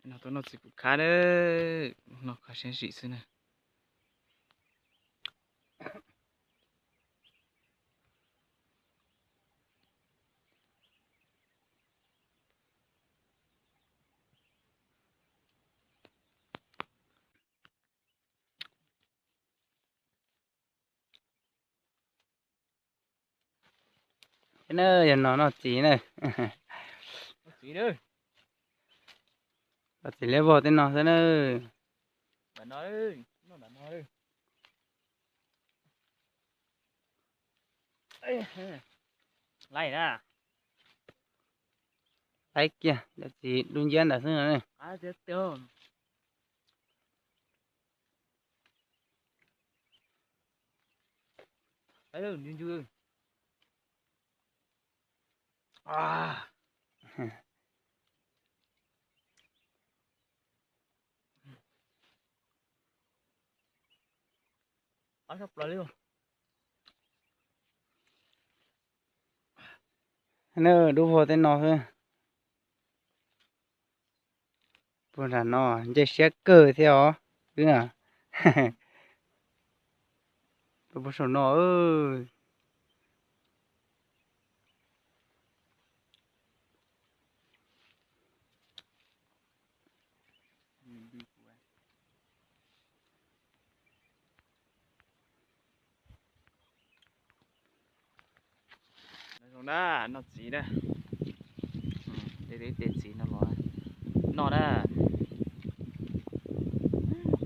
No tuaj noj txiv pum khab na, noj kho siab zim xwb na. Thiab na, yog no noj txiv na. Noj txiv liab vog tej no xwb na. Laib kiag, cov txiv dub nciab ntawd xwb no. Na, dub vog tej no xwb. Puag nram no nce siab kawg thiab os. Wb puag saum no. No zoo na, noj txiv na. Ib tes txiv no los noj na.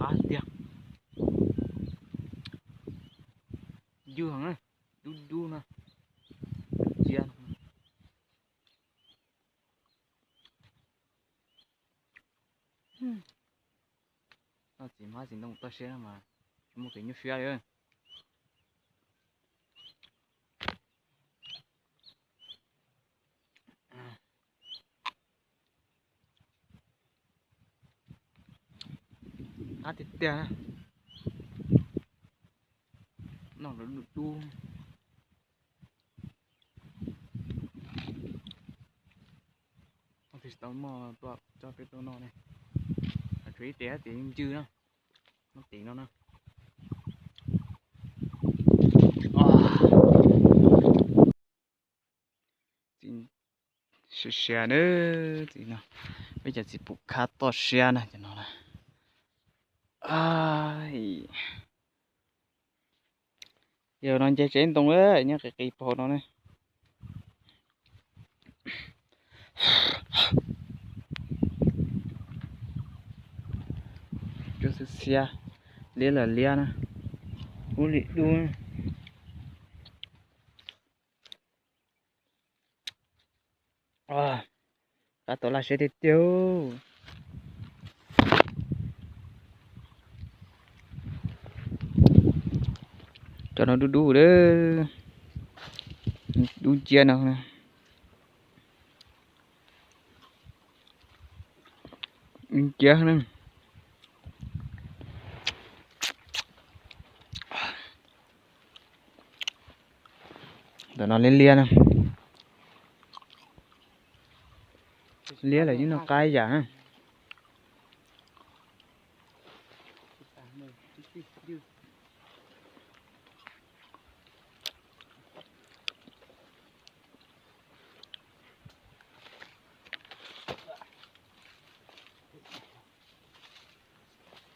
Qab tiag. Ncw heev, dub dub na. Cia. Noj txiv hmab txiv ntoo toj siab no mas tsis muaj kev nyuaj siab li. Qab tiag tiag. Noj dub dub. Tsis tau muaj tuaj coj peb tuaj noj ne. Tshuav ib tes, ib tes ncw na. Noj tes no na. Txiv siav siav na, txiv no, peb cov txiv pum khab toj siab na cov no na. Yog no nce tsev ntoo nyob qis qis pau no ne. Cuab xiab xiab, liab los liab na, ub li dub. Qab tau laj siab tiag tiag. Cov no dub dub, dub nciab no. Nciab na. Ntawm no liab liab na. Liab lawm yeej noj qab ib yam na.